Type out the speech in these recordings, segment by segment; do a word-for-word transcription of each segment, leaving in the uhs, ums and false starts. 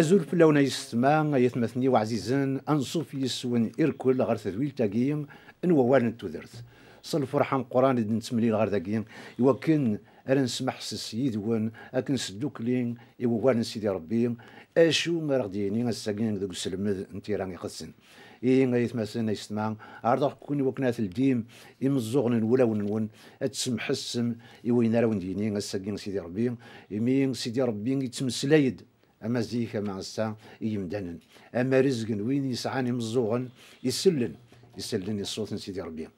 Azul fell-awen ay yessetma, ay atmaten-iw ɛzizen, anṣuf yes-wen irkel ɣer tedwilt-agi n wawal n tudert. S lferḥ ameqqran i d-nettemlil ɣer dagi, iwakken ara nesmeḥses yid-wen akken s tdukli i wawal n Sidi Ṛebbi, acu ara ɣ-d-yini ass-agi deg uselmed n tira iqedsen. Ihi ay atmaten ay yessetma, ɛerḍeɣ-ken iwakken ad teldim imeẓẓuɣen n wulawen-nwen, ad tsemḥessem i wayen ara wen-d-yini ass-agi Sidi Ṛebbi, imi Sidi Ṛebbi yettmeslay-d ama zik ama ass-a i yimdanen. Ama rrezg n win yesɛan imeẓẓuɣen isellen, isellen i ṣṣut n Sidi Ṛebbi.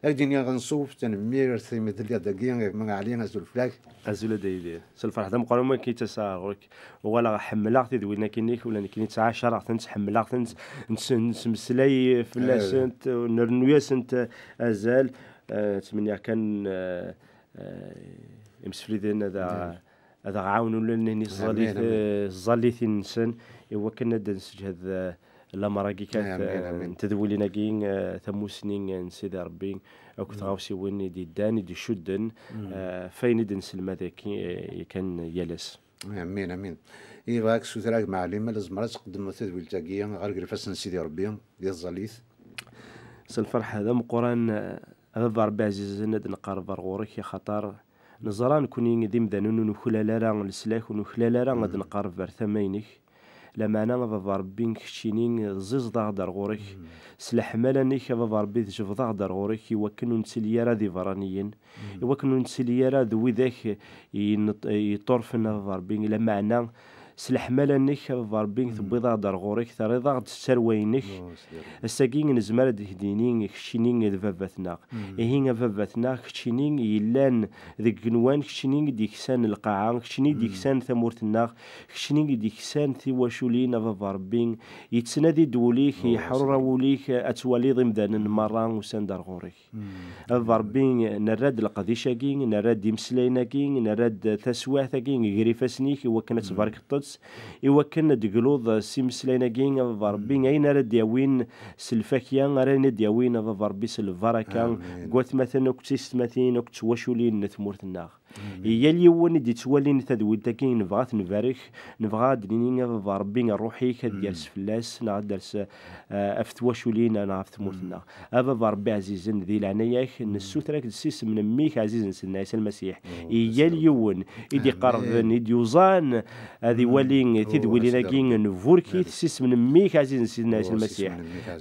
Ad d-iniɣ anṣuf, tanemmirt imi telliḍ dagi, gma Ɛli, azul fell-ak. Azul a Dda Yidir. S lferḥ d ameqqran mi akka i ttaseɣ ɣer ɣur-k. Uɣaleɣ ḥemmleɣ tidwilin-agi-inek, ula nekkini ttɛacareɣ-tent, ḥemmleɣ-tent, nett-, nettmeslay fell-asent, nrennu-asent azal. Eh, ttmenniɣ kan, eh, eh, imsefliden ad aɣ-, ad aɣ-ɛawnen ula nitni s tẓallit, amin, amin, eh, s tẓallitin-nsen, i wakken ad d-nesseǧhed, eh, lamer-agi kan, amin, eh, amin, n tedwilin-agi, eh, tamusni, eh, n Sidi Ṛebbi, akked tɣawsiwin i d-yeddan, i d-icudden, eh, f ayen i d-nesselmad yaki, eh, yakan yal ass. Amin, amin. Ihi bɣiɣ ad k-ssutreɣ a gma Ɛli, ma tzemreḍ ad tqeddmeḍ tadwilt-agi ɣer gar ifassen n Sidi Ṛebbi, di tẓallit. S lferḥ d ameqqran, eh, a Baba Ṛebbi ɛzizen, ad nqerreb ar ɣur-k, axaṭer neẓra nekkni d imdanen ur nuklal ara leslak, ur nuklal ara ad nqerreb ar tama-inek. Lameɛna, a Baba Ṛebbi, keččini tezzizeḍ-aɣ-d ar ɣur-k. S leḥmala-nnek, a Baba Ṛebbi, tejbdeḍ-aɣ-d ar ɣur-k, i wakken ur nettili ara d ibeṛṛaniyen, i wakken ur nettili ara d widak i neṭ-, yeṭṭurfen, a Baba Ṛebbi. Lameɛna, s leḥmala-nnek, a Baba Ṛebbi, tewwiḍ-aɣ-d ar ɣur-k, terriḍ-aɣ-d s tarwa-inek. Ass-agi nezmer ad d-nini, keččini d baba-tneɣ. Ihi a baba-tneɣ, keččini yellan deg igenwan, keččini i d-yeksan lqaɛa, keččini i d-yeksan tamurt-nneɣ, keččini i d-yeksan tiwaculin, a Baba Ṛebbi, yettnadi-d wul-ik, yeḥrura wul-ik, ad twaliḍ imdanen merra usan-d ar ɣur-k. A Baba Ṛebbi, nerra-d leqdic-agi, nerra-d imeslayen-agi, nerra-d taswiɛt-agi gar ifassen-ik, i wakken ad tbarkeḍ-tt, i wakken ad d-tegluḍ s imeslayen-agi, a Baba Ṛebbi, ayen ara d-yawin s lfakya, ara d-yawin, a Baba Ṛebbi, s lbaraka, deg watmaten akked tisetmatin akked twaculin n tmurt-nneɣ. I yal yiwen i d-yettwalin tadwilt-agi, nebɣa ad t-nbarek, nebɣa ad d-nini, a Baba Ṛebbi, ṛṛuḥ-ik ad d-yers fell-as, neɣ ad d-yers, eh, ɣef twaculin, neɣ ɣef tmurt-nneɣ. A Baba Ṛebbi ɛzizen, di leɛnaya-k, nessuter-ak-d s isem n mmi-k ɛzizen, Sidna Ɛisa Lmasiḥ, i yal yiwen i d-iqerben, i d-yuẓan ad iwali tidwilin-agi, nburek-it s isem n mmi-k ɛzizen, Sidna Ɛisa Lmasiḥ.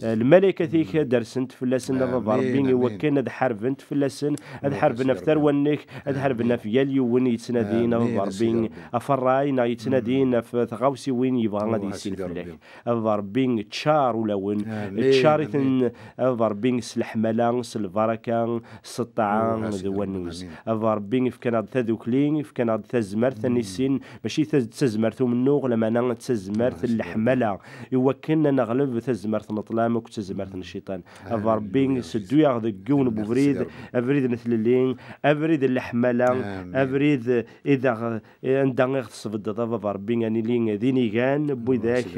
Eh, lmalaykat-ik ad d-rsent fell-asen, a Baba Ṛebbi, i wakken ad ḥarbent fell-asen, ad ḥarben ɣef tarwa-nnek, ad ḥarben ɣef yal yiwen yettnadin, a Baba Ṛebbi, ɣef ṛṛay, neɣ yettnadin ɣef tɣawsiwin yebɣa ad yissin fell-ak. A Baba Ṛebbi, ččar ulawen, ččar-iten, a Baba Ṛebbi, s leḥmala, s lbaraka, s ṭṭaɛa d wannuz. A Baba Ṛebbi, fkan-aɣ-d tadukli, fkan-aɣ-d tazmert, ad nissin, mačči d tazmert umennuɣ, lameɛna d tazmert n leḥmala, i wakken ad neɣleb tazmert n ṭṭlam akked tazmert n cciṭan. A Baba Ṛebbi, seddu-yaɣ deg yiwen n ubrid, abrid n tlelli, abrid n leḥmala, abrid i d aɣ-, anda i ɣ-tesbeddeḍ, a Baba Ṛebbi, ad nili d inigan n widak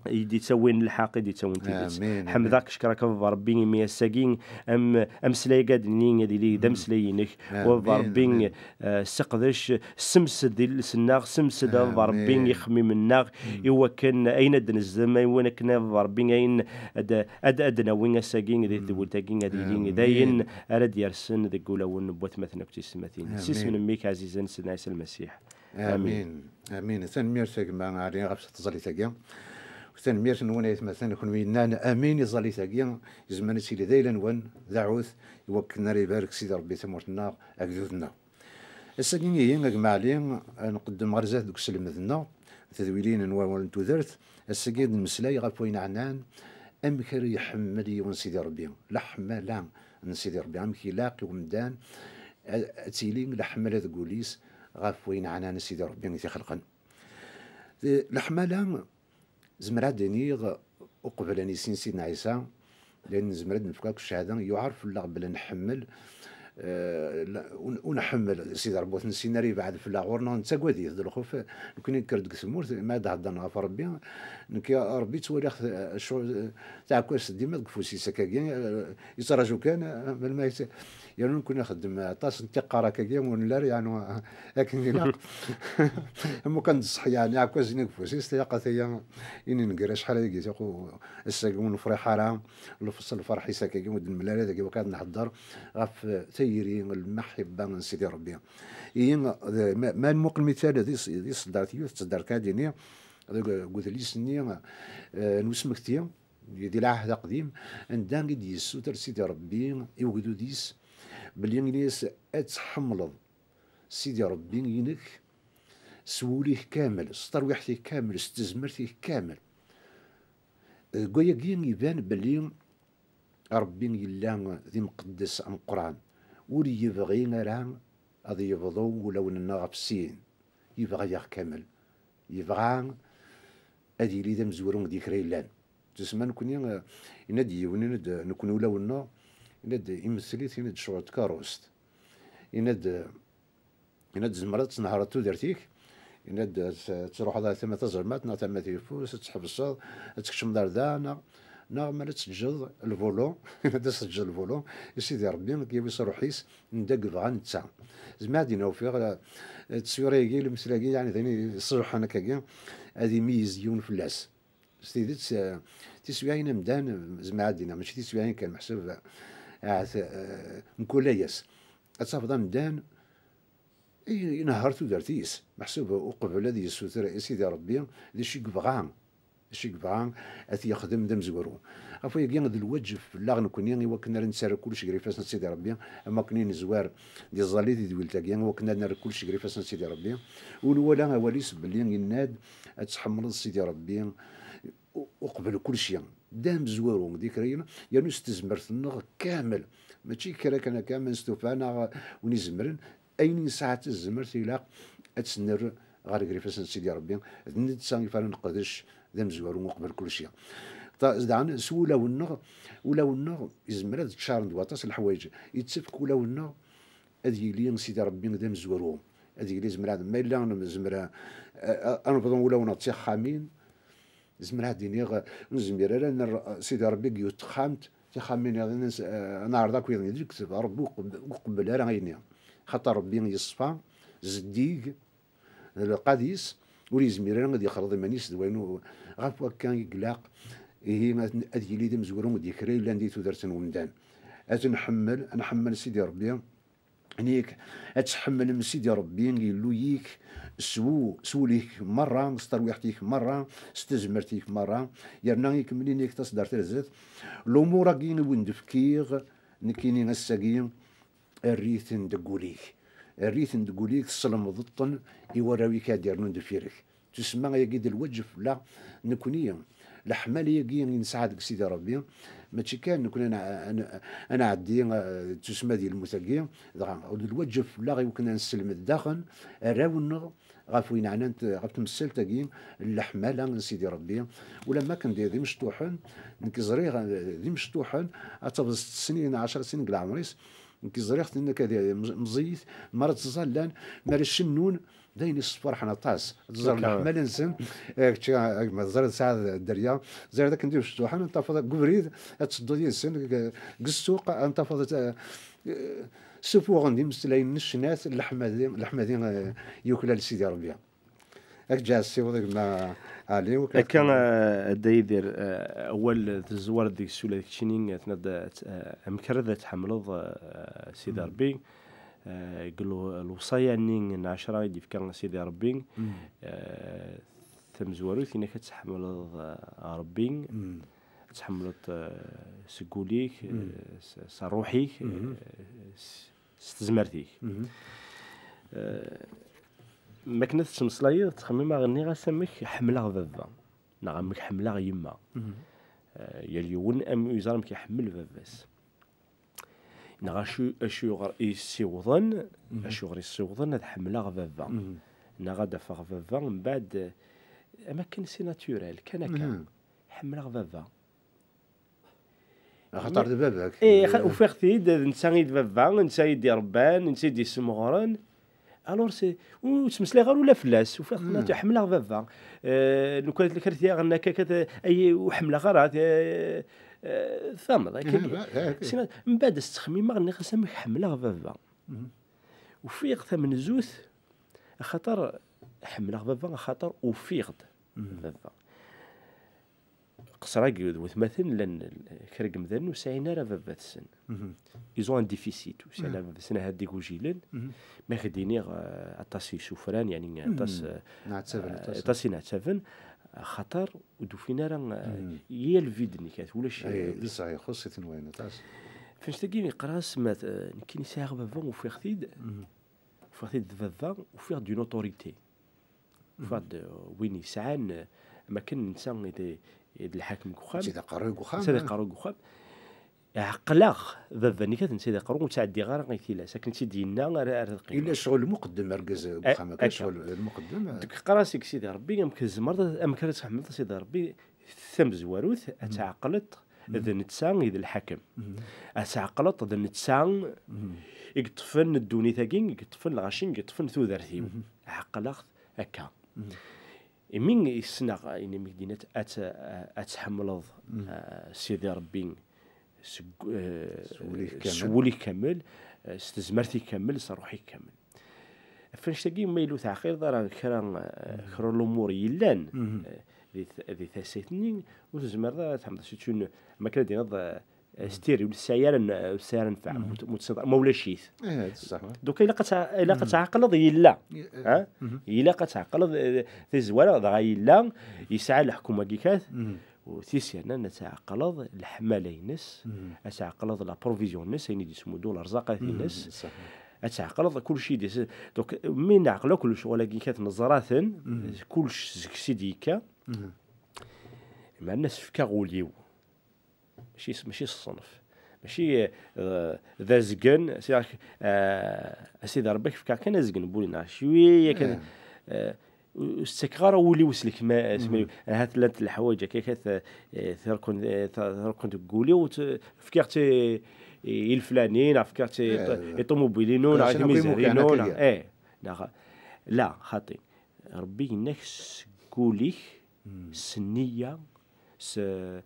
i d-ittawin lḥeqq, i d-ittawin tidet. Ḥemdeɣ-k, cekreɣ-k, a Baba Ṛebbi, imi ass-agi am-, ameslay-agi ad d-nini ad yili d ameslay-inek. A Baba Ṛebbi, eh, seqdec, semsed iles-nneɣ, semsed, a Baba Ṛebbi, ixemmimen-nneɣ, i wakken ayen ad d-nezdem, i wakken, a Baba Ṛebbi, ayen ad, ad, ad d-nawi ass-agi di tedwilt-agi ad yili d ayen ara d-yersen deg wulawen n watmaten akked tisetmatin. S isem n mmi-k ɛzizen, Sidna Ɛisa Lmasiḥ. Amin. Amin. Tanemmirt a gma Ɛli ɣef tẓallit-agi. Tanemmirt-nwen ay atmaten, kunwi yennan amin i tẓallit-agi, yezmer ad tili d ayla-nwen, d aɛut, i wakken ara ibarek Sidi Ṛebbi tamurt-nneɣ, agdud-nneɣ. Ass-agi ihi, a gma Ɛli, nqeddem ɣer zdat deg uselmed-nneɣ, tedwilin n wawal n tudert. Ass-agi ad nmeslay ɣef wayen ɛnan amek ara iḥemmel yiwen Sidi Ṛebbi, leḥmala n Sidi Ṛebbi, amek ilaq i umdan a-, ad tili leḥmala deg wul-is ɣef wayen ɛnan Sidi Ṛebbi i t-ixelqen. Leḥmala, zemreɣ ad d-iniɣ, uqbel ad nissin Sidna Ɛisa, d ayen nezmer ad nefk akk ccahada, yuɛer fell-aɣ belli nḥemmel Eh, la, ur, ur nḥemmel Sidi Ṛebbi, ur t-nessin ara, yebɛed fell-aɣ, ɣur-neɣ nettagad-it d lxuf. Nekni nekker-d deg tmurt, ma ad heddren ɣef Ṛebbi, nekk Ṛebbi ttwaliɣ-t, eh, ccɣel, eh, taɛekkazt dima deg ufus-is akkagi, eh, yettraǧu kan, eh, melmi ay t-, yernu nekni nxeddem aṭas n tiqqar akkagi, ur nelli ara, yeɛni, eh, akken ilaq. Am wakken d ṣṣeḥ, yeɛni, aɛekkaz-nni deg ufus-is, tilaq ad t-aya, ini nger acḥal ayagi, tiqu-, ass-agi ur nefriḥ ara, lef-, s lferḥ-is akkagi, ur d-nemmel ara dagi, wakken ad nehder ɣef tayri n lmaḥibba n Sidi Ṛebbi. Ihi, d, ma, ma nmuqel mital di s-, di ṣeddart yiwet n tṣeddart kan ad d-iniɣ, deg, deg udlis-nni, eh, n usmekti, di Lɛahd Aqdim, anda i d-yessuter Sidi Ṛebbi i ugdud-is, belli ini-as: "Ad tḥemmleḍ Sidi Ṛebbi-inek s wul-ik kamel, s terwiḥt-ik kamel, s tezmert-ik kamel." Deg wayagi iban belli Ṛebbi yella d imqeddes ameqqran, ur yebɣi ara ad yebḍu ulawen-nneɣ ɣef sin, yebɣa-yaɣ kamel, yebɣa ad yili d amezwaru di kra yellan. Tusma nekni, eh, yenna-d yiwen, yenna-d nekni ulawen-nneɣ, yenna-d imettel-it, yenna-d ccɣel tkeṛṛust, yenna-d, yenna-d: "Tzemreḍ ad tnehreḍ tudert-ik?" Yenna-d: "Ad t-, ad truḥeḍ ar tama tazelmaḍt neɣ tama tayeffust, ad tḥebseḍ, ad tkecmeḍ ar da, neɣ, neɣ ma la teǧǧeḍ lvulu." Yenna-d: "Ad teǧǧeḍ lvulu, i Sidi Ṛebbi ad k-yawi s ṛṛuḥ-is, anda i yebɣa netta." Zemreɣ ad d-iniɣ ufiɣ, eh, tteswira-agi, lemtel-agi, yeɛni d ayen iṣelḥen akkagi, ad imeyyez yiwen fell-as. S tidet, eh, tiswiɛin amdan, zemreɣ ad d-iniɣ, mačči tiswiɛin kan, meḥsub, eh, ahat, eh, mkul ass, ad tafeḍ amdan i-, inehher tudert-is, meḥsub uqbel ad yessuter i Sidi Ṛebbi d acu i yebɣa, d acu i yebɣa ad t-yexdem d amezwaru. Ɣef wayagi, d lwaǧeb fell-aɣ nekni i wakken ara nettarra kullec gar ifassen n Sidi Ṛebbi, am wakken i nezwar di tẓallit di tedwilt-agi, i wakken ad nerr kullec gar ifassen n Sidi Ṛebbi. U nwala awal-is belli yenna-d: "Ad tḥemmleḍ Sidi Ṛebbi u-, uqbel kulci." D amezwaru di kra yin-, yernu s tezmert-nneɣ kamel. Mačči kra kan akka, ma nestufa neɣ win izemren, ayen i nesɛa d tazmert ilaq ad tt-nerr ɣer gar ifassen n Sidi Ṛebbi. D netta i f ara neqdec d amezwaru uqbel kulci. Ta-, daɣen s wulawen-nneɣ, ulawen-nneɣ izmer ad ččaren d waṭas n leḥwayeǧ. Yettefk ulawen-nneɣ ad yili Sidi Ṛebbi d amezwaru. Ad yili, zemreɣ, ma yella nezmer a, a, a nebḍu ulawen-nneɣ d tixxamin, zemreɣ ad d-iniɣ, ur nezmir ara ad nerr Sidi Ṛebbi deg yiwet texxamt, tixxamin-nniḍen, eh, ad neɛreḍ akk iḍen, yekteb Ṛebbi ur qeb-, ur qebbel ara ayenni. Xaṭer Ṛebbi yeṣfa, zeddig, d lqad-is, ur yezmir ara ad yexleḍ iman-is d wayen u-, ɣef wakka i ilaq, ihi ad, ad yili d amezwaru di kra yellan di tudert n wemdan. Ad t-nḥemmel, ad nḥemmel Sidi Ṛebbi, Nik, ad tḥemmlem Sidi Ṛebbi, Illu-yik, s wu-, s wul-ik merra, s terwiḥt-ik merra, s tezmert-ik merra. Yerna ikemmel inik taṣeddart ar zdat: "Lumuṛ-agi i wen-d-fkiɣ nekkini ass-agi, err-iten deg wul-ik. Err-iten deg wul-ik, teslemdeḍ-ten i warraw-ik ad d-irnun deffir-k." Tusemma ayagi d lwaǧeb fell-aɣ nekni. Leḥmala-agi i nesɛa deg Sidi Ṛebbi, mačči kan nekni ad nɛ-, ad n-, ad nɛeddi, eh, tusemma di lmut-agi, dɣa d lwaǧeb fell-aɣ i wakken ad nesselmed daɣen arraw-nneɣ ɣef wayen ɛnan t-, ɣef temsalt-agi n leḥmala n Sidi Ṛebbi. Ulamma akken d, d imecṭuḥen, nekk ẓriɣ, eh, d imecṭuḥen, ad tafeḍ setta snin, ɛecra snin deg leɛmer-is, nekk ẓriɣ-ten akka d, meẓ-, meẓẓiyit, mi ara ttẓallan, mi ara cennun, d ayen yessefraḥen aṭas. Ad tẓer leḥmala-nsen, eh, kečč, eh, ma teẓriḍ tesɛa dderya, ẓriɣ akken d imecṭuḥen, ad tafeḍ deg ubrid, ad tedduḍ yid-sen, deg, deg ssuq, ad tafeḍ, eh, ssufuɣen-d imeslayen n ccnat, leḥmadi, leḥmadi, eh, yuklal Sidi Ṛebbi. Ad k-ǧǧeɣ ad tessiwḍeḍ a gma Ɛli, wakken akka, eh, a Dda Yidir, eh, awal tezwar deg-s ula d keččini, eh, tenna-d, eh, amek ara d tḥemmleḍ, eh, Sidi Ṛebbi. Eh, deg lw-, lewṣaya-nni n ɛecra i d-yefka Sidi Ṛebbi, eh, tamezwarut, inek ad tḥemmleḍ, eh, Ṛebbi, ad tḥemmleḍ, eh, seg wul-ik, eh, s, s ṛṛuḥ-ik, eh, s, s tezmert-ik. Eh, mi akken ad tettmeslayeḍ, ttxemmimeɣ, nniɣ-as amek ḥemmleɣ baba, neɣ amek ḥemmleɣ yemma. Eh, yal yiwen am yeẓra amek iḥemmel baba-s. Neɣ acu, acuɣer i ssiwḍen, acuɣer i ssiwḍen ad ḥemmleɣ baba. Neɣ ad afeɣ baba, mbeɛd, am akken c'est naturel, kan akka. Ḥemmleɣ baba. Axaṭer d baba-k. Eh, xa-, ufiɣ-t-id, d netta i d baba, netta i d-irebban, netta i d-issemɣren. Alors, c'est, ur ttmeslayeɣ ara ula fell-as. Ufiɣ-t, mm, ḥemmleɣ baba. Eh, lukan, lukan t-yaɣen akka, akka, ay, ur ḥemmleɣ ara, eh, eh, tfahmeḍ, akka. Sina, mbaɛd as-ttxemmimeɣ, nniɣ-as, "Amek ḥemmleɣ baba?" Mhm. Ufiɣ tamenzut, axaṭer ḥemmleɣ baba, axaṭer ufiɣ-d, mhm, baba. Qeṣṣer-agi d watmaten llan kra n yemdanen ur sɛin ara baba-tsen. Mhm. Ils ont un déficit, ur sɛin ara baba-tsen, ahat d igujilen. Mhm. Ma k-d-iniɣ, eh, aṭas i sufran, yani, aṭas, mhm, eh, nɛettaben, eh, aṭas. Aṭas i nɛettaben, axaṭer ur d-ufin ara, eh, mhm, yal vide-nni kat, ulac, eh, d ṣṣeḥ, ixuṣṣ-iten wayen aṭas. Fenct-agi yeqqar-as, ma, eh, nekkini sɛiɣ baba, ufiɣ-t-id, mhm, ufiɣ-t-id d baba, ufiɣ-d une autorité. Ufiɣ-d, uh, win yesɛan, uh, am akken netta i d, i d lḥakem deg uxxam. Netta d aqerruy deg uxxam, netta d aqerruy deg uxxam. Ɛeqleɣ baba-nni kat, netta d aqerruy, ur ttɛeddiɣ ara i tilas. Akken tt-id-yenna ara, ara teqqim. Yella ccɣel lmuqeddem argaz deg uxxam, akka ccɣel lmuqeddem. Deg qqar-as i Sidi Ṛebbi, amek tzemreḍ, amek ara tḥemmleḍ Sidi Ṛebbi, tamezwarut, ad tɛeqleḍ d netta i d lḥakem. Ad tɛeqleḍ d netta i yeṭṭfen ddunit-agi, i yeṭṭfen lɣaci, i yeṭṭfen tudert-iw. Ɛeqleɣ-t akka. Imi i ssneɣ, imi i d-yenna ad, ad tḥemmleḍ, eh, Sidi Ṛebbi seg, eh, s wul-ik kamel, eh, s tezmert-ik kamel, s ṛṛuḥ-ik kamel. Ɣef annect-agi, ma yella ur teɛqileḍ ara kra, eh, kra n lumuṛ yellan, eh, di t-, di tasayt-nni, ur tezmireḍ ara ad tḥemmleḍ. C'est une, ma kan ad d-tiniḍ, eh, s tiri, ur tesɛi ara n-, ur tesɛi ara nnfeɛ, ma ur t-, ma ur tesɛiḍ, ma ulac-it. Eh, d ṣṣeḥ, wa. Donc, ilaq ad tɛe-, ilaq ad tɛeqleḍ yella. Ha? Ilaq ad tɛeqleḍ, eh, tizwara, dɣa yella, yesɛa leḥkum-agi kat, u tis yernan ad tɛeqleḍ leḥmala-ines, ad tɛeqleḍ la provision-ines, ayen i d-yesmuddu lerẓaqat-ines, ad tɛeqleḍ kulci di-s. Donc, mi neɛqel akk lecɣal-agi kat neẓra-ten, kulc seg-s i d-yekka, meɛna as-fkeɣ ul-iw. Mačči s-, mačči s ṣṣenf. Mačči, eh, d azgen, s-, eh, a Sidi Ṛebbi, ak-fkeɣ kan azgen n wul-iw, neɣ cwi yakan, eh, ur s-ttakeɣ ara ul-iw s lekma-, s lekmal-iw. Ahat llant leḥwayeǧ akka, akka, eh, terkun, eh, terkun deg wul-iw, tt-, fkiɣ-tt i, i leflani, neɣ fkiɣ-tt i, eh, i ṭumubil-inu, neɣ i tmizar-inu, neɣ, eh, neɣ, la, xaṭi. Ṛebbi yenna-k seg wul-ik, s nniya, s, eh,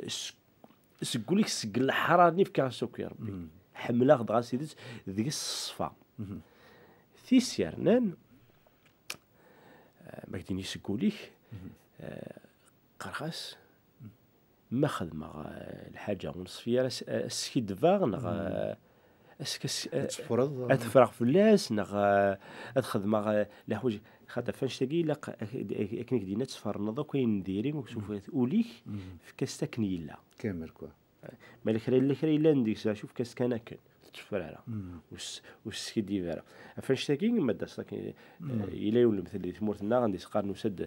s-, seg wul-ik, seg leḥṛar-nni fkiɣ-as akk i Ṛebbi. Ḥemmleɣ dɣa s tidet, deg-s ṣṣfa. Tis yernan, eh, ma k-d-ini seg wul-ik, eh, qqareɣ-as, ma xedmeɣ, eh, lḥaǧa ur neṣfi ara, as-, as-skiddbeɣ, neɣ, eh, as-, as-, eh, ad teffreɣ fell-as, neɣ, eh, ad xedmeɣ, eh, leḥwayeǧ. Xaṭer ɣef annect-agi ilaq ak-, ak-, akken i k-d-yenna, ad tferneḍ akk ayen n diri, ur s-tufiḍ ul-ik, efk-as-t akken yella. Kamel, quoi. Ma yella kra, yella kra yellan deg-s, acu, efk-as kan akken. Ur tetteffer ara. Ur s-, ur s-skiddib ara. Ɣef annect-agi, ma d-as akken, eh, yella yiwen lemtel di tmurt-nneɣ, anda i s-qqaren, usa-d,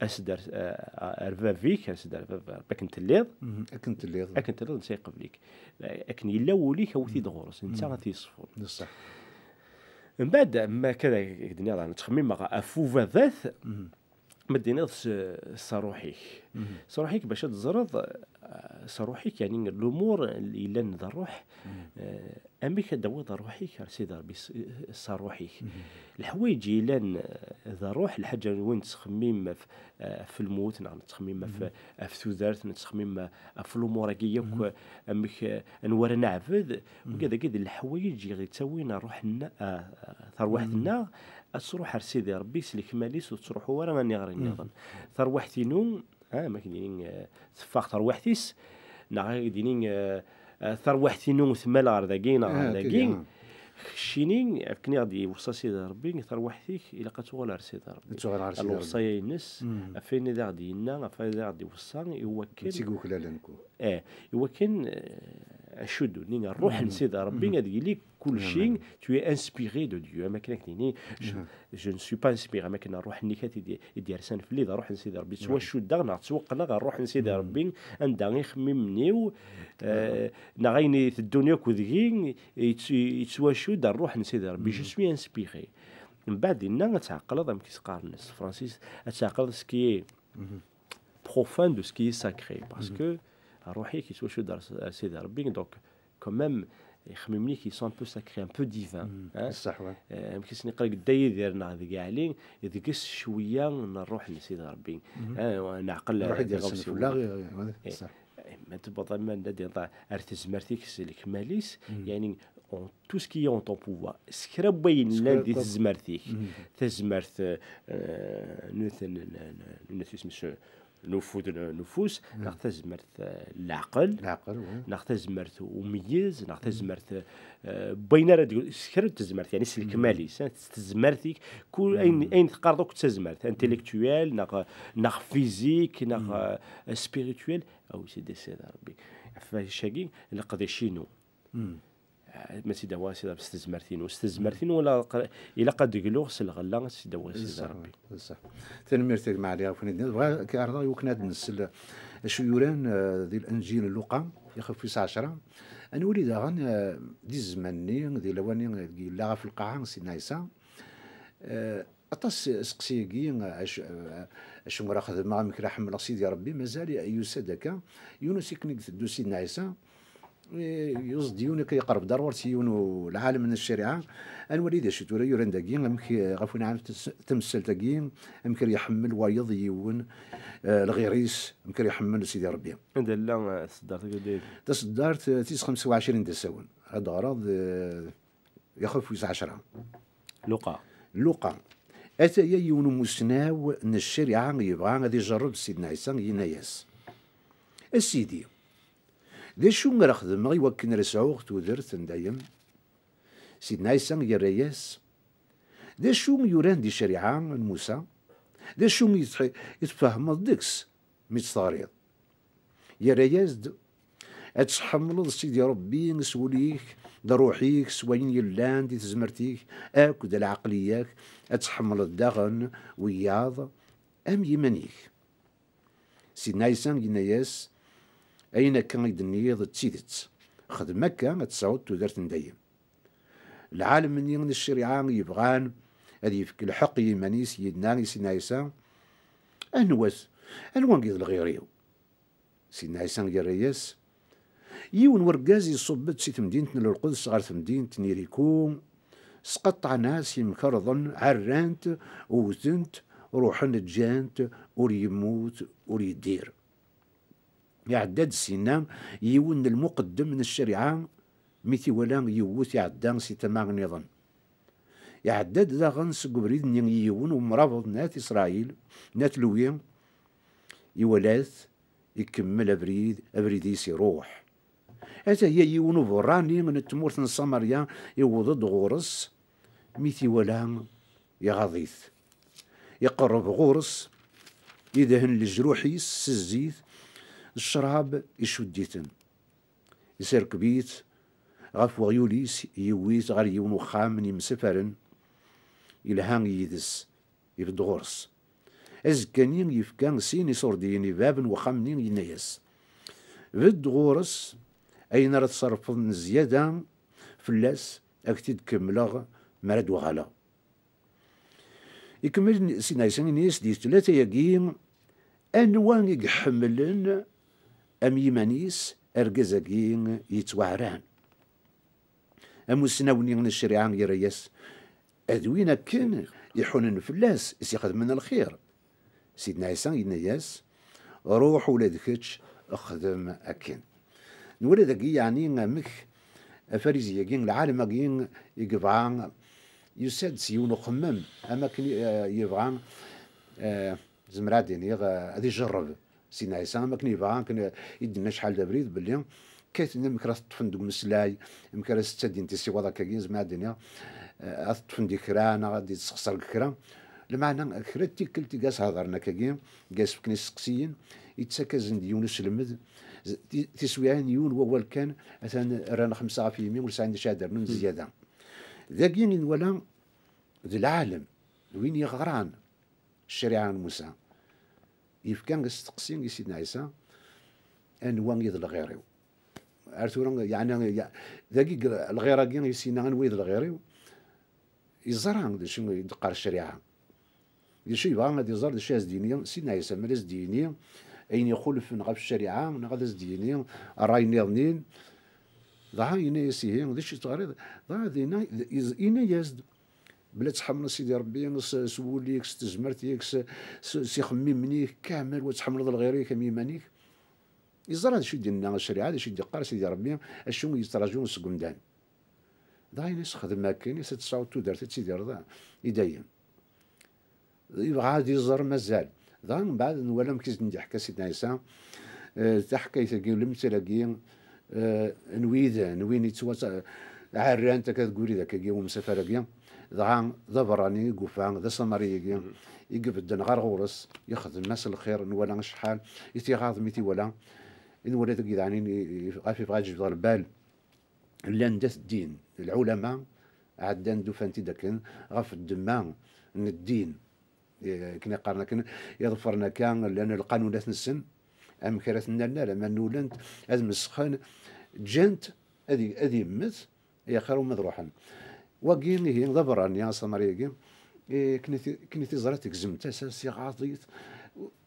as-d ar, eh, ar bab-ik, as-d ar bab, Ṛebbi akken telliḍ. Akken telliḍ. Akken telliḍ, netta iqbel-ik. Eh, akken yella wul-ik, awi-t-id ɣur-s. Netta ad t-yeṣfun. D ṣṣeḥ. Mbeɛd, ma akka d-, d-nniḍ, nettxemmim ɣef ubabat, ma d-tiniḍ s, s ṛṛuḥ-ik. S ṛṛuḥ-ik bac ad teẓreḍ, eh, s ṛṛuḥ-ik, yani, lumuṛ yellan d ṛṛuḥ, eh, amek ad d-tawiḍ ṛṛuḥ-ik ar Sidi Ṛebbi s, s ṛṛuḥ-ik. Leḥwayeǧ yellan, eh, d ṛṛuḥ, lḥaǧa n win nettxemmim ɣef, eh, ɣef lmut, neɣ nettxemmim ɣef, ɣef tudert, nettxemmim ɣef lumuṛ-agi yakk, amek, eh, anwa ara neɛbed, wigad-agi d leḥwayeǧ i ɣ-ittawin ṛṛuḥ-nneɣ, eh, tarwiḥt-nneɣ, ad truḥ ar Sidi Ṛebbi s lekmal-is, ur tettruḥu ara aniɣer nniḍen. Tarwiḥt-inu, ah, ma k-d-ini, eh, teffeɣ terwiḥt-is, neɣ ad k-d-ini, eh, eh, tarwiḥt-inu tmal ɣer dagi, neɣ ɣer dagi. Keččini, akken i ɣ-d-iweṣṣa Sidi Ṛebbi, tarwiḥt-ik ilaq ad tuɣal ar Sidi Ṛebbi. Ad tuɣal ar Sidi Ṛebbi. Lewṣaya-ines, ɣef wayen i d aɣ-d-yenna, ɣef wayen i d aɣ-d-iweṣṣa, i wakken, eh, i wakken, eh, acuddu-nni, ṛṛuḥ n Sidi Ṛebbi ad yili kulci, tu es inspiré de Dieu, am akken ad k-d-ini, je, je ne suis pas inspiré, am akken ṛṛuḥ-nni kat i d-, i d-yersan fell-i, d ṛṛuḥ n Sidi Ṛebbi. Ttwacuddeɣ neɣ ttwaqqneɣ ɣer ṛṛuḥ n Sidi Ṛebbi, anda ixemmimen-iw, eh, neɣ ayen iteddun yakk deg-i, yett-, yettwacudd ɣer ṛṛuḥ n Sidi Ṛebbi. Je suis inspiré. Mbeɛd dinna ad tɛeqleḍ amek i s-qqaren s tefransist, ad tɛeqleḍ ce qui est profane de ce qui est sacré, parce que Ṛṛuḥ-ik yettwacudd ar s-, ar Sidi Ṛebbi, donc, quand même, ixemmimen-ik, ils sont un peu sacrés, un peu divins, hein. Ṣṣeḥ wa. Eh, amek i sen-yeqqar deg Dda Yidir neɣ deg Ɛli, deg-s cwiya n ṛṛuḥ n Sidi Ṛebbi. Eh, neɛqel Ṛṛuḥ i diɣ d-yersen awsiwen. Fell-aɣ, eh, ṣṣeḥ. Ma tebɣiḍ ama ad d-, ar tezmert-ik s lekmal-is, yani, en tout ce qui est en ton pouvoir. S kra n wayen llan di tezmert-ik. Tazmert, eh, n, n, n, n, n, isem-is, n ufud, n, n ufus, neɣ tazmert, eh, n leɛqel, Leɛqel, wa. Neɣ tazmert n umeyyez, neɣ tazmert, eh, n wayen ara d-, s kra n tezmert, yani s lekmal-is, eh, s tezmert-ik, kul ayen, ayen teqqareḍ akk d tazmert, intellectuel, neɣ, neɣ physique, neɣ, eh, spirituel, awi-tt-id a Sidi Ṛebbi. Ɣef wacagi, leqdic-inu. Eh, ma tt-id-awiɣ a Sidi Ṛebbi s tezmert-inu, s tezmert-inu, wala q-, ilaq ad d-gluɣ s lɣella a tt-id-awiɣ a Sidi Ṛebbi. Ṣṣeḥ. Tanemmirt a gma Ɛli ɣef wayen i d-tenniḍ. Bɣiɣ ad k-ɛerḍeɣ i wakken ad nsel acu yuran, eh, di Lenǧil n Luqa, ixef wis ɛecṛa. Ad nwali daɣen, eh, di zzman-nni, di lawan-nni deg yella ɣef lqaɛa Sidna Ɛisa, eh, aṭas iseqsiyen-agi, eh, acu, eh, acu ara xedmeɣ, amek ara ḥemmleɣ Sidi Ṛebbi, mazal yusa-d akka. Yiwen usikken i iteddu Sidna Ɛisa, eh, yuẓ-d yiwen akka, yeqreb-d ar ɣur-s yiwen u-, lɛalem n ccariɛa. Ad nwali d acu tura yuran dagi, amek, eh, ɣef win ɛaref tes-, tamsalt-agi, amek ara iḥemmel wayeḍ yiwen, eh, lɣir-is, amek ara iḥemmel Sidi Ṛebbi. Anda tella, eh, tseddart-agi, a Dda Yidir? Taseddart, eh, tis xemsa u ɛecrin d asawen. Ad d-ɣreḍ, eh, ixef wis ɛecṛa. Luqa. Luqa. Ataya yiwen umusnaw n ccariɛa yebɣa ad ijerreb Sidna Ɛisa, yenna-yas: "A Sidi, d acu ara xedmeɣ i wakken ara sɛuɣ tudert n dayem?" Sidna Ɛisa yerra-yas: "D acu yuran di ccariɛa n Musa? D acu i tḥ-, i tfehmeḍ deg-s mi tt-teɣriḍ?" Yerra-yas-d: "Ad tḥemmleḍ Sidi Ṛebbi s wul-ik, d ṛṛuḥ-ik, s wayen yellan di tezmert-ik, akk d lɛeqliya-k, ad tḥemmleḍ daɣen wiyaḍ am yiman-ik." Sidna Ɛisa yenna-yas: "Ayen akka i d-tenniḍ d tidet. Xdem akka, ad tesɛuḍ tudert n dayem." Lɛalem-nni n ccariɛa yebɣan ad yefk lḥeqq i yiman-is, yenna i Sidna Ɛisa: "Anwa-t, anwa i d lɣir-iw?" Sidna Ɛisa yerra-yas: "Yiwen wergaz iṣubb-d si temdint n Lqudess ɣer temdint n Iriku, sqeṭṭɛen-as imkerḍen, ɛerran-t, wwten-t, ruḥen ǧǧan-t, ur yemmut, ur yeddir." Iɛedda-d sinna yiwen n lmuqeddem n ccariɛa, mi t-iwala yewwet, iɛedda si tama nniḍen. Iɛedda-d daɣen seg ubrid-nni yiwen umrabeḍ n At Isṛayil, n At Lwi, iwala-t, ikemmel abrid, abrid-is iruḥ. Ataya yiwen uberrani n tmurt n Samarya iwweḍ-d ɣur-s, mi t-iwala iɣaḍ-it. Iqerreb ɣur-s, idhen lejruḥ-is s zzit, ccrab icudd-iten. Iserkeb-it ɣef weɣyul-is, yewwi-t ɣer yiwen uxxam n yimsafaren, ilha yid-s, ibedd ɣur-s. Azekka-nni yefka sin iṣurdiyen i bab n wexxam-nni, yenna-yas: "Bedd ɣur-s, ayen ara tṣerrfeḍ n zzyada fell-as, ad k-t-id-kemmleɣ mi ara d-uɣaleɣ." Ikemmel Sidna Ɛisa, yenna-yas di tlata-agi: "Anwa i iḥemmlen am yiman-is argaz-agi yettwaɛran?" Amussnaw-nni n ccariɛa yerra-yas: "D win akken iḥunen fell-as, i s-ixedmen lxir." Sidna Ɛisa yenna-yas: "Ruḥ ula d kečč, xdem akken." Nwala dagi, yeɛni, amek Afarizi-agi, lɛalem-agi i yebɣa, yusa-d s yiwen uxemmem, am akken, eh, yebɣa, eh, zemreɣ ad d-iniɣ, eh, ad ijerreb Sidna Ɛisa, am akken yebɣa, akken i d-nenna acḥal d abrid, belli kkaten amek ara t-ṭṭfen deg umeslay, amek ara s-ttadin tisiwaḍ akkagi, zemreɣ ad d-iniɣ, eh, ad t-ṭṭfen di kra, neɣ ad d-yessexṣer deg kra. Lameɛna, kra n tikkelt i gas-hedren akkagi, i gas-fken isteqsiyen, yettak-asen-d yiwen uselmed, z-, ti-, tiswiɛin, yiwen wawal kan, atan rran xemsa ɣef yimi, ur sɛin d acu ad d-rnun zzyada. Dagi i nwala d lɛalem, d win yeɣran ccariɛa n Musa. Yefka asteqsi i Sidna Ɛisa: "Anwa i d lɣir-iw?" Ar tura, yeɛni, ya-, dagi, lɣir-agi i s-yenna anwa i d lɣir-iw, yeẓra d acu i d-teqqar ccariɛa. D acu yebɣa ad iẓer, d acu i as-d-yini Sidna Ɛisa, ma ad as-d-yini, ayen ixulfen ɣef ccariɛa, neɣ ad as-d-yini ṛṛay nniḍen. Dɣa yenna-yas: "Ihi, d acu i teɣriḍ?" Dɣa dinna, yenna-yas-d: "Bla tḥemmleḍ Sidi Ṛebbi s, s wul-ik, s tezmert-ik, s, s, s ixemmimen-ik kamel, wa tḥemmleḍ lɣir-ik am yiman-ik." Yeẓra d acu i d-yenna ccariɛa, d acu i d-yeqqar Sidi Ṛebbi, acu i yettraǧu seg umdan. Dɣa yenna-yas: "Xdem akken, i tesɛuḍ tudert ad tidireḍ i dayem." Yebɣa ad iẓer mazal. Dɣa mbeɛd nwala amek i s-d-iḥka Sidna Ɛisa, eh, taḥkayt-agi, lemtel-agi, eh, n wid, n win yettwatta-, ɛerran-t akka deg ubrid akkagi, umsafer-agi. Dɣa d aberrani i yufa, d asamari-agi, i ibedden ɣer ɣur-s, ixdem-as lxir, nwala acḥal i t-iɣaḍ mi t-iwala, i nwala dagi, yeɛni, i, i, ɣef yebɣa ad yejbed lbal. Llan dat ddin, lɛulama ɛeddan-d, ufan-t-id akken ɣef ddemma n ddin, eh, akken i qqaren akken, iḍefren akka, llan lqanunat-nsen, amek ara ten-nerr, alamma nulent, ad mesxen, ǧǧan-t ad i-, ad immet, axir uma ad ruḥen. Wagi, ihi, d aberrani, asamari-agi, eh, akken i t-, akken i t-iẓra tegzem tasa-s, iɣaḍ-it,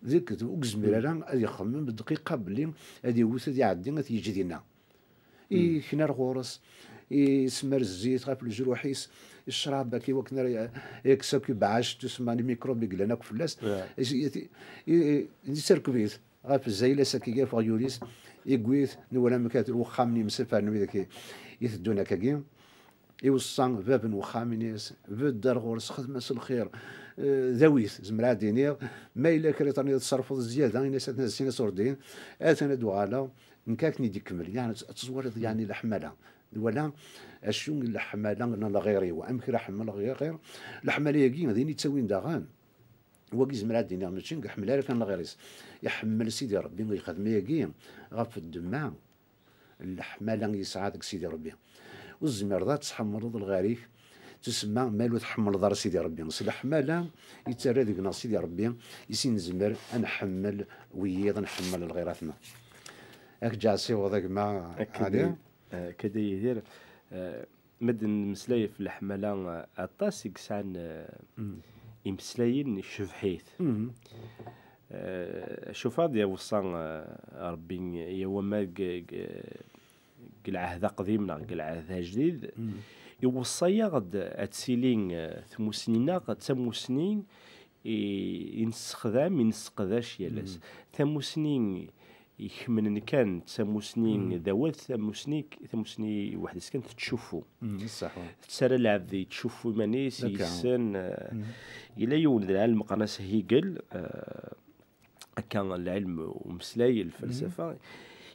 deg, ur yezmir ara ad ixemmem dqiqa belli ad iwet, ad iɛeddi, ad t-yeǧǧ dinna. Ikna ar ɣur-s, isemmer zzit ɣef lejruḥ-is, icrab akk i wakken ara y-, yekkes akk ibeɛɛac, tusemma, les microbes i yellan akk fell-as. Is-, i-, i-, i-, yesserkeb-it ɣef zzayla-s akk i yeffeɣ yuli-s, yewwi-t, nwala amek uxxam n yimsafaren wid akk i, i teddun akkagi. Iweṣṣa bab n uxxam, ini-as: "Bedd ar ɣur-s, xdem-as lxir, eh, dawi-t, zemreɣ ad d-iniɣ, ma yella kra i terniḍ tṣerfeḍ zzyada, ini-as ad t-nasin aṣurdin, atan ad d-uɣaleɣ." Nekk akken i d-ikemmel, yeɛni ad teẓwaleḍ, yeɛni, leḥmala. Wala acu i leḥmala n lɣir-iw, amek ara ḥemmleɣ lɣir? Leḥmala-agi d ayen yettawin daɣen. Wagi zemreɣ ad d-iniɣ mačči deg ḥemmel ara kan lɣir-is. Iḥemmel Sidi Ṛebbi, yexdem ayagi ɣef ddemma n leḥmala i yesɛa deg Sidi Ṛebbi. Ur tezmireḍ ad tḥemmleḍ lɣir-ik, tusemma, ma ur tḥemmleḍ ara Sidi Ṛebbi. S leḥmala yettarra deg-neɣ Sidi Ṛebbi, i s nezmer ad nḥemmel wiyiḍ, ad nḥemmel lɣirat-nneɣ. Ad k-ǧǧeɣ ssiweḍ a gma Ɛli. Akka d Yidir, eh, ma d-nemmeslay ɣef leḥmala, eh, aṭas i yesɛan, eh, imeslayen icebḥ-it. Eh, cuf ad iweṣṣa, eh, Ṛebbi, ya wama deg, deg, deg lɛehd aqdim neɣ deg lɛehd ajdid, iweṣṣa-yaɣ-d ad tili, eh, tmussni-nneɣ d tamussni i, i nessexdam, i nesseqdac yal ass. Tamussni ikemnen kan d tamussni d awal, tamussni, tamussni weḥd-s kan tettcuffu. Tettarra lɛebd yettcuffu iman-is, yessen, eh, yella yiwen d lɛalem qqaren-as Hegel, eh, akka lɛilm umeslay, lfalsafa,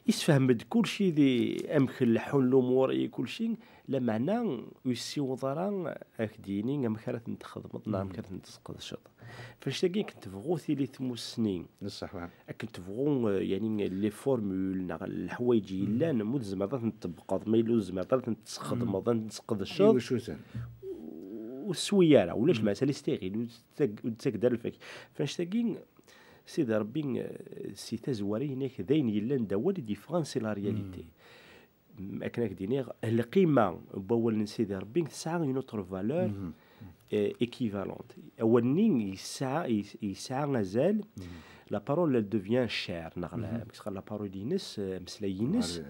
yessefhem-d kulci di amek leḥḥun lumuṛ i kulci, lameɛna ur yessiweḍ ara ad ak-d-yini amek ara tent-txedmeḍ neɣ amek ara tent-tesqedceḍ. F annect-agi akken tebɣu tili tmussni, akken tebɣu, eh, yani, les formules neɣ leḥwayeǧ yellan, ma ur tezmireḍ ad tent-tṭebbqeḍ, ma yella ur tezmireḍ ara ad tent-tesxedmeḍ, ad tent-tesqedceḍ, ur teswi ara, ulac, masala stérile, ur d-ttag-, ur d-ttagad ara lfak. F annect-agi, Sidi Ṛebbi, eh, si tazwara, yenna-k d ayen yellan d awal i d-yeffɣen si la réalité. M-, akken ad k-d-iniɣ, lqima n wawal n Sidi Ṛebbi tesɛa une autre valeur, eh, équivalente. Awal-nni yesɛa, yes-, yesɛa azal, la parole, elle devient chair, neɣ la, amek ttqal, la parole-ines, eh, ameslay-ines,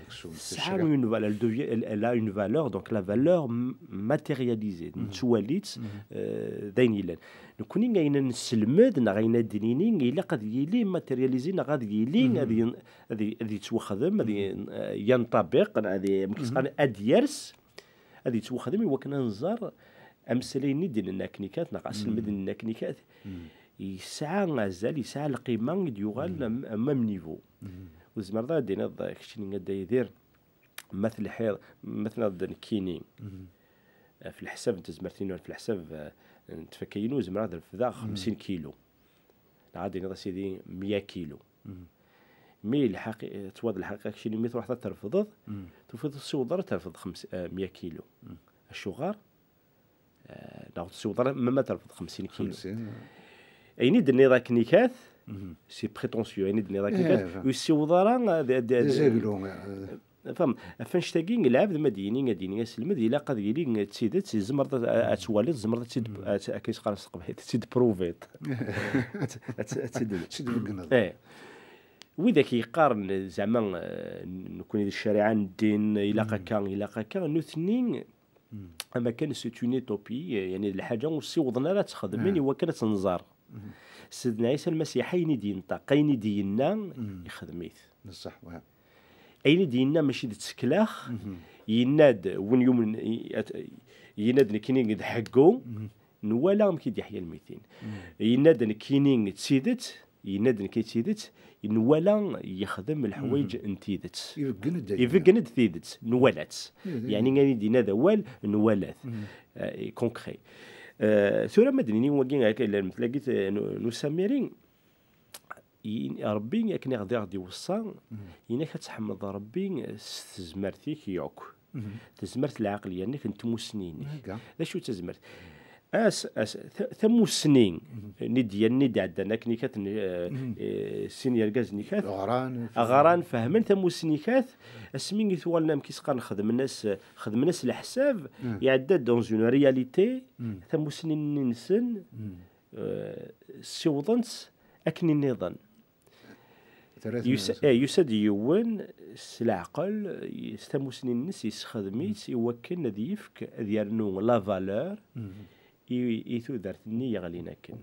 tesɛa une valeur, elle devient, elle, elle a une valeur, donc la valeur m-, matérialisée, nettwali-tt, eh, d ayen yellan. Nekkni ayen ad nesselmed neɣ ayen ad d-nini ilaq ad yili matérialisé neɣ ad yili, ad yen-, ad y-, ad yettwaxdem, ad y-, eh, yanṭabiq, ad y-, amek ttqal, ad yers, ad yettwaxdem i wakken ad nẓer ameslay-nni d-nenna akken ikat, neɣ aselmed-nni akken ikat, yesɛa azal, yesɛa lqima i d-yuɣal am, am, am niveau. Ur tezmireḍ ara ad d-tiniḍ keččini a Dda Yidir, ma telḥiḍ, ma tenniḍ-d nekkini, ɣef leḥsab n tezmert-inu, ɣef leḥsab, eh, n tfakka-inu, zemreɣ ad refdeɣ xemsin kilu. Neɣ ad d-tiniḍ a sidi mya kilu. Mi lḥaq, eh, twaḍ lḥaqiqa keččini, mi truḥeḍ ad trefdeḍ, tufiḍ ur tessiwḍeḍ ara ad trefdeḍ xems-, eh, mya kilu. Acuɣer? Eh, neɣ ur tessiwḍeḍ ara, ma, ma trefdeḍ xemsin kilu. Ayen i d-tenniḍ akken ikat, c'est prétentieux, ayen i d-tenniḍ akken ikat, ur yessiwḍ ara ad, ad, ad, azaglu, eh. Fhem, ɣef annect-agi, lɛebd ma d-yini, ad d-yini aselmed, ilaq ad yili d tidet, tzemreḍ ad, ad twaliḍ, tzemreḍ ad tt-id, ad, akka i s-qqaren s teqbaylit, ad tt-id-pruviḍ. Ad tt-, ad tt-, ad tt-id-, ad tt-id-beggneḍ. Eh. Widak yeqqaren, zeɛma, eh, nekkni d ccariɛa n ddin, ilaq akka, ilaq akka, nutni, am akken, c'est une utopie, eh, yani d lḥaǧa ur ssiwḍen ara ad tt-xedmen i wakken ad tt-nẓer. Sidna Ɛisa Lmasiḥ, ayen i d-yenṭeq, ayen i d-yenna, ixdem-it. Ayen i d-yenna mačči d tteklax, yenna-d win yumen, i-, at-, yenna-d nekkini d ḥeggu, nwala amek i d-yeḥya lmitin. Yenna-d nekkini d tidet, yenna-d nekk d tidet, nwala yexdem leḥwayeǧ n tidet. Ibeggen-d tidet, nwala-tt. Yani ayen i d-yenna d awal, nwala-t. Eh, concret. Eh, tura ma d-nini wagi akka, lmetla-agi, eh, n, n Usamiri, Yin-, Ṛebbi akken i ɣ-, i ɣ-d-iweṣṣa, inak ad tḥemmleḍ Ṛebbi s tezmert-ik yakk. Tezmert lɛeqliya-nnek n tmussni-nnek. D acu d tazmert? As, as, ta-, tamussni n i d-, n i d-iɛeddan akken i kat n, eh, eh, sin yergazen i kat. Ɣran, fehmen tamussni kat, asmi i tuɣalen amek i s-qqaren xedmen-as, xedmen-as leḥsab, iɛedda dans une réalité, tamussni-nni-nsen, eh, ssiwḍen-tt akken i nniḍen. Terra-ten Yusa-, eh, yusa-d yiwen s leɛqel, s tamussni-nnes, yessexdem-itt i wakken ad yefk, ad yernu la valeur i, i tudert-nni yeɣlin akken.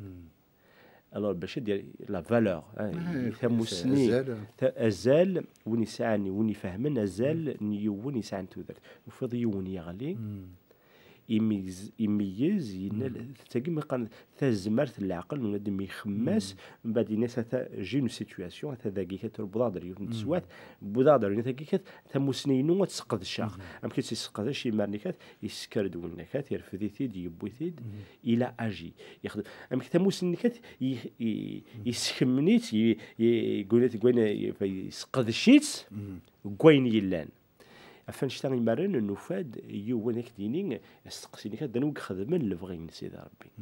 Alors, bac ad yer-, la valeur, eh, i tamussni, azal. Ta-, azal, win yesɛan, win ifehmen, azal n yiwen yesɛan tudert. Tufiḍ yiwen yeɣli, imeyyez, imeyyez, yenna, tagi mi qqaren tazmert n leɛqel n unadem ixemmas, mbeɛd yenna-as, ata, j'ai une situation, ata dagi kat, wwḍeɣ-d ar yiwet n teswiɛt, wwḍeɣ-d ar yiwet, tagi kat, tamussni-inu ad tt-sqedceɣ. Amek i tt-yesseqdec imar-nni kat, yessker-d winna kat, irfed-it-id, yewwi-t-id, il a agi. Yexdem, amek tamussni-nni kat, i-, i-, yessekmen-itt, i-, i-, yeggra-t deg wayen, yesseqdec-itt deg wayen yellan. Ɣef annect-a imaren, nufa-d yiwen, ad k-d-yini, asteqsi-nni, d anwa i ixedmen lebɣi n Sidi Ṛebbi?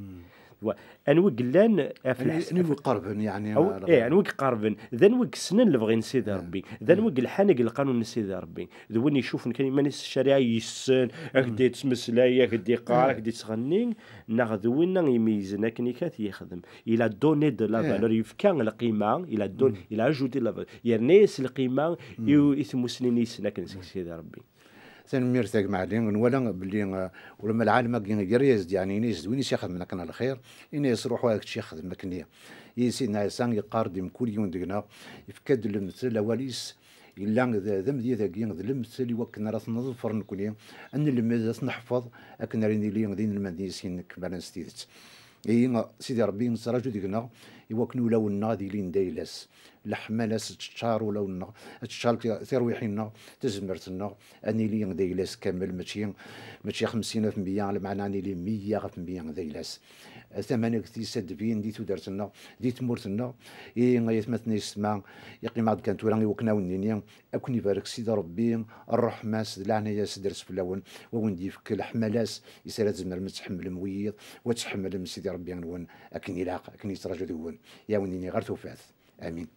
Wa, anwa i yellan ɣef Anwa, lḥes-, anwa i iqerben, yeɛni, aw-, ɣer eh, anwa i iqerben? D anwa i yessnen lebɣi n Sidi Ṛebbi? D anwa i yelḥan deg lqanun n Sidi Ṛebbi? D win icufen kan iman-is s ccariɛa, yessen, ak-d-yettmeslay, ak-d-yeqqar, ak-d-yettɣenni, neɣ d winna imeyyzen akken i kat yexdem? Il a donné de la valeur, yefka lqima, il a don-, il a ajouté de la valeur. Yerna-yas lqima i, i tmussni-nni yessen akken seg Sidi Ṛebbi. Tanemmirt a gma Ɛli. Nwala belli, eh, ulamma lɛalem-agi iger-as-d, yeɛni, ini-as-d win i s-ixedmen akken lxir, ini-as ruḥ a kečč ixdem akken-nni. I Sidna Ɛisa yeqqar-d i mkul yiwen deg-neɣ, yefka-d lemtel, awal-is yella d, d amedya dagi, d lemtel i wakken ara t-neḍfer nekkni, ad nelmed, ad t-neḥfeḍ, akken ara nili d inelmaden-is inkemmalen s tidet. Ihi, Sidi Ṛebbi nettraǧu deg-neɣ i wakken ulawen-nneɣ ad ilin d ayla-s. Leḥmala-s ad teččar ulawen-nneɣ, ad teččar ti-, tirwiḥin-nneɣ, tazmert-nneɣ, ad nili d ayla-s kamel, mačči, mačči xemsin ɣef meyya, lameɛna ad nili meyya ɣef meyya d ayla-s. Tamanegt-is ad d-tbin di tudert-nneɣ, di tmurt-nneɣ. Ihi, ay atmaten, ay yessetma, yeqqim-aɣ-d kan tura i wakken ad wen-nini, ad ken-ibarek Sidi Ṛebbi, ṛṛeḥma-s d leɛnaya-s ad d-ters fell-awen, wa wen-d-yefk leḥmala-s, is ara tzemrem ad tḥemmlem wiyiḍ, wa ad tḥemmlem Sidi Ṛebbi-nwen akken ilaq, akken yettraǧu deg-wen. I awen-nini ɣer tufat. Amin.